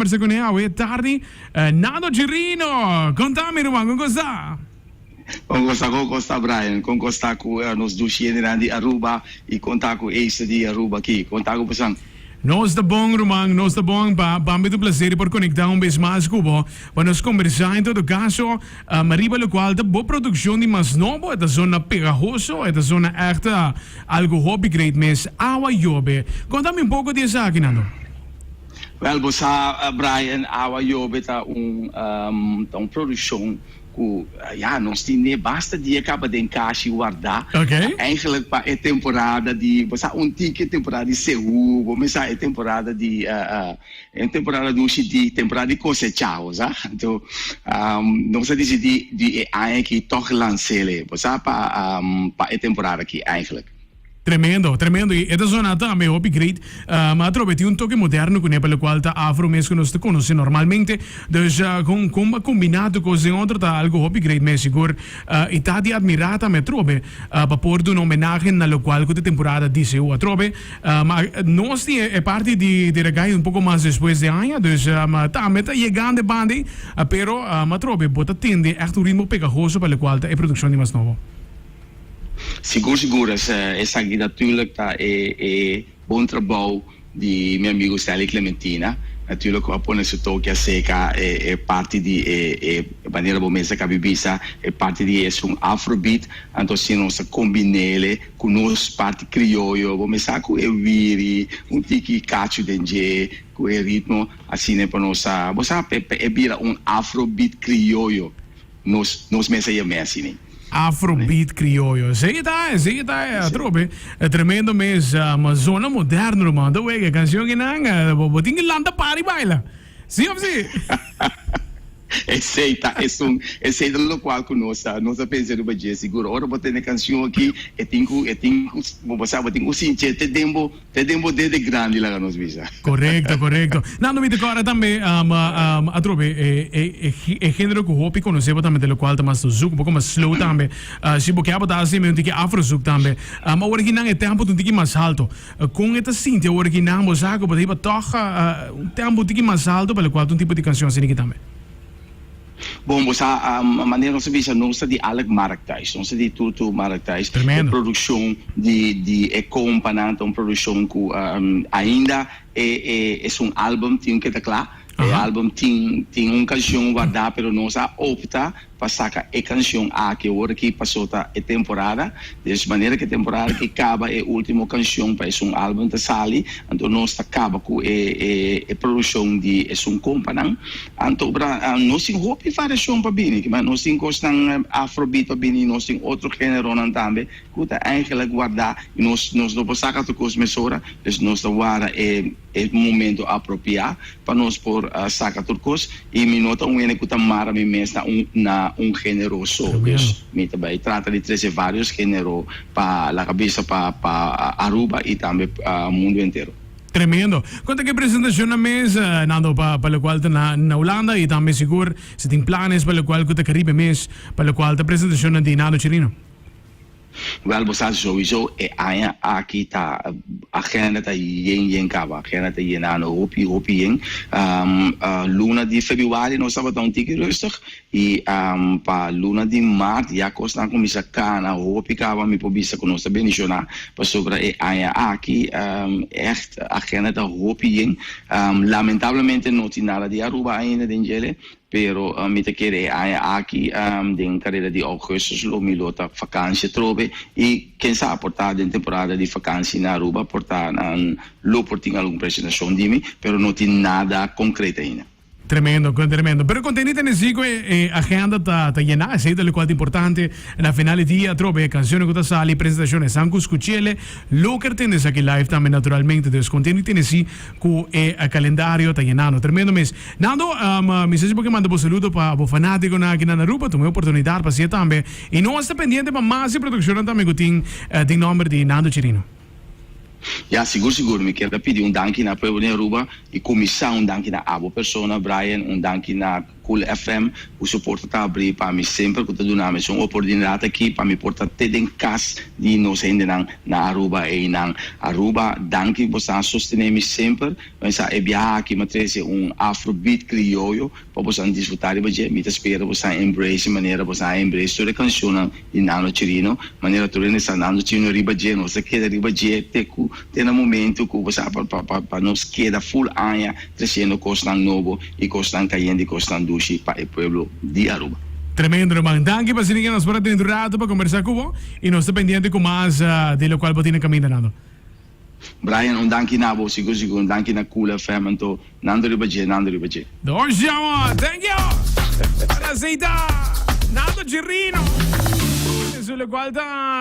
kombersá kuné awe tardi, Nando Chirino! Konta mi ruman, kon kos ta? Kon kos ta, kon kos ta Brian? Kon kos ta ku nos dushi hendenan di Aruba i kon ta ku Eisa di Aruba aki? Kon ta ku bosan? Nos ta bon ruman, nos ta bon. Pa pa mi ta un placer di por conecta un bes mas cu bo pa nos conversa. En todo caso, riba locual ta bo produccion di mas nobo, e ta zona pegahoso, e ta zona echt algo hopi great mes. Awa Yobe. Conta mi un poco di esaki, Nando. Wel, bo sa Brian, Awa Yobe ta un ta un produccion Ku ya nos tin ne basta dia kaba den kashi wardá. Okay. Eigenlijk pa e temporada di, bo sa un tiki temporada di sehu, bo mester sa e temporada di e temporada dushi di temporada di kosechá, bo sa. Anto nos a disidí di e aña aki tòg lans'el, bo sa, pa pa e temporada aki eigenlijk. Tremendo, tremendo. Y e ta zona tambe hopi great. Ma atrobe tin un toke moderno cune pa locual ta afro mes cu nos ta conoce normalmente. Dus con con a combina tur cos den otro ta algo hopi great mes sigur. Y ta di admira tambe atrobe pa por duna homenahe na locual cu ta temporada di CU atrobe. Ma nos tin e parti di reggae un poco mas despues di aña. Dus tambe ta yegando e banda ey. Pero atrobe bo ta tende echt un ritmo pegahoso pa locual ta e produccion di mas nobo. Sigur sigur esaki natuurlijk ta e e bon trabou di mi amigo Stanley Clementina. Natuurlijk cu a pone su toke acerca e e parti di e e manera bo mes a cabi bisa e parti di esun afrobeat anto si nos a combinele cu nos parti crioyo bo mes sa cu e wiri un tiki cacho den dje cu e ritmo asina pa nos a bo sa e bira un afrobeat crioyo. Nos nos mester yam'é asina. Afrobeat crioyo. Esey ta, esey ta e atrobe. E tremendo mes. Ma zona moderno ruman. Ta wega e cancion kinan. Bo bo tin ki lanta para y baila. Si of si? Esey ta esun, esey ta locual cu nos ta nos ta pensa riba dje sigur. Ora bo tende cancion aki e tin cu e tin cu bo sa bo tin cu sintié te den bo Te den bo dede grandi laga nos bisa. Korekto, korekto. Nando mi ta kòrda tambe atrobe e e género ku hopi konosé bo tambe de lokual ta mas zouk, un poko mas slow tambe. Si bo ke bo ta hasi un tiki afro zouk tambe. Awor aki nan e tempo ta un tiki mas alto. Kon e ta sinti awor aki nan bo sa ku bo ta hiba tòg un tempo un tiki mas alto pa lokual ta un tipo di kanshon asina aki tambe? Bon, bo sa, manera nos a bisa, nos ta di Alec Markthuis, nos ta di Tutu Markthuis. Tremendo. E produccion di, di e companan ta un produccion cu ainda e, e, esun album tin cu ta cla. E album tin, tin un cancion guarda, pero nos a opta pa saca e cancion aki awor aki paso ta e temporada. Dus manera cu e temporada aki caba e ultimo cancion pa esun album ta sali, anto nos ta caba cu e, e, e produccion di esun companan. Anto bra, nos tin hopi variashon pa bini, kiba nos tin kosnan afrobeat pa bini, nos tin otro generonan tambe ku ta eigenlijk wardá i nos nos no por saka tur kos mesora, dus nos ta warda e e momento apropiá pa nos por saka tur kos i mi no ta un hende ku ta mara mi mes na un na un genero so, dus mi ta bai trata di trese varios genero pa laga bisa pa pa Aruba i tambe mundu entero. Tremendo. Con ta ke presentacion na mes, Nando, pa pa locual ta na na Hulanda y tambe sigur si tin planes pa locual cu ta Caribe mes, pa locual ta presentacionnan di Nando Chirino? Wel, bo sa sowieso e aña aki ta agenda ta yen yen caba, agenda ta yenando hopi hopi yen. Luna di februari nos tabata un tiki rustig Y pa luna di mart ya cosnan a cuminsa cana hopi caba mi por bisa cu nos ta bendiciona pasobra e aña aki echt agenda ta hopi yen. Lamentablemente no tin nada di Aruba ainda den djele pero mi ta kere e aña aki den careda di augustus lo mi lo ta vakantie atrobe y ken sa por ta den temporada di vakantie na Aruba por ta nan lo por tin algun presentacion di mi pero no tin nada concreto ainda. Tremendo, tremendo. Pero conteni ta nesi cu e agenda ta ta yena, esey ta locual ta importante. Na final di dia atrobe e cancionnan cu ta sali, presentacionnan esnan cu scuchele, lo ker tende esaki live tambe naturalmente. Dus conteni ta nesi cu e calendario ta yenando. Tremendo mes. Nando, mi sa si bo ke manda bo saludo pa bo fanaticonan aki na Aruba, tuma e oportunidad pa haci'e tambe. Y nos ta pendiente pa mas di produccionnan tambe cu tin den nomber di Nando Chirino. Ya, sigur sigur, mi kier a pidi un danki na pueblo di Aruba y cuminsa un danki na abo persona, Brian, un danki na Cool FM cu su porta ta abri pa mi semper cu ta duna mi esun oportunidad aki pa mi por ta te den cas di nos hendenan na Aruba eynan. Aruba, danki bo sa sostene mi semper, pensa e biaha aki mi a trece un afrobeat crioyo pa boso a disfruta riba dje. Mi ta spera boso a embrace manera boso a embrace tur e cancionnan di Nando Chirino, manera tur hende sa Nando Chirino riba dje, nos ta keda riba dje te cu te na momento cu bo sa pa pa pa nos keda full aña treciendo cosnan nobo y cosnan cayente y cosnan dushi pa e pueblo di Aruba. Tremendo ruman. Danki pa sinti nos por a tene un rato pa conversa cu bo y nos ta pendiente cu mas di locual bo tin na caminda Nando. Brian, un danki na bo, sigur sigur, un danki na Cool FM anto Nando riba dje, Nando riba dje. Nos llama, thank you! Para aceita Nando Chirino, su locual ta.